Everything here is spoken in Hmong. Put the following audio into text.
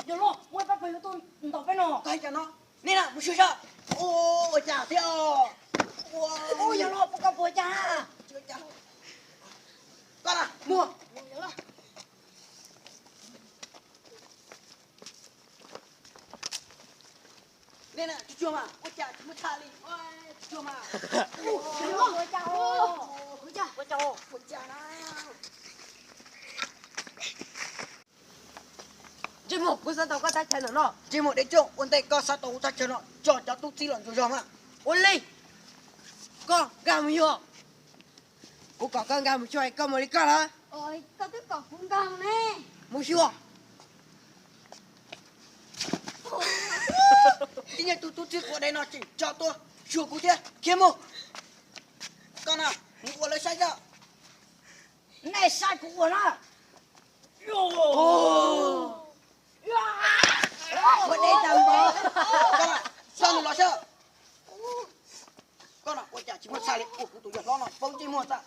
Yog los, muaj pab pawg yuav tuaj ntaus peb no. Koj hais cas no? Nej na, mus xyuas saib. Ua cas thiab? Yog los, puas koj puas cas? Koj na, mus. Nej na, tsuag tsuag mas, ua cas tsis muaj tshaj li, tsuag tsuag mas. Ua cas, ua cas, ua cas na. Ntsej muag, kuv xav tau koj thaj chaw ntawm no. Ntsej muag Dej Tsoob, ua ntej koj xav tau kuv thaj chaw no, tso cov tub txib los ntsuas zog mas. Ua li, koj nkag mus xyuas. Kuv kom koj nkag mus xyuas, koj mus li koj lawm. Koj twb kom kuv nkag ne. Mus xyuas. Tib niag tug tub txib quav dev no tseem tso tuaj xyuas kuv thiab, khiav mus. Koj na, mus ua lawv saib xwb. Nej saib kuv ua na. Ua deb tag npaum. Koj na, tso nws los saib. Koj na, ua cas tsis muaj tshaj li, ua kuv tus yawg hlob no paub ntsej muag tag.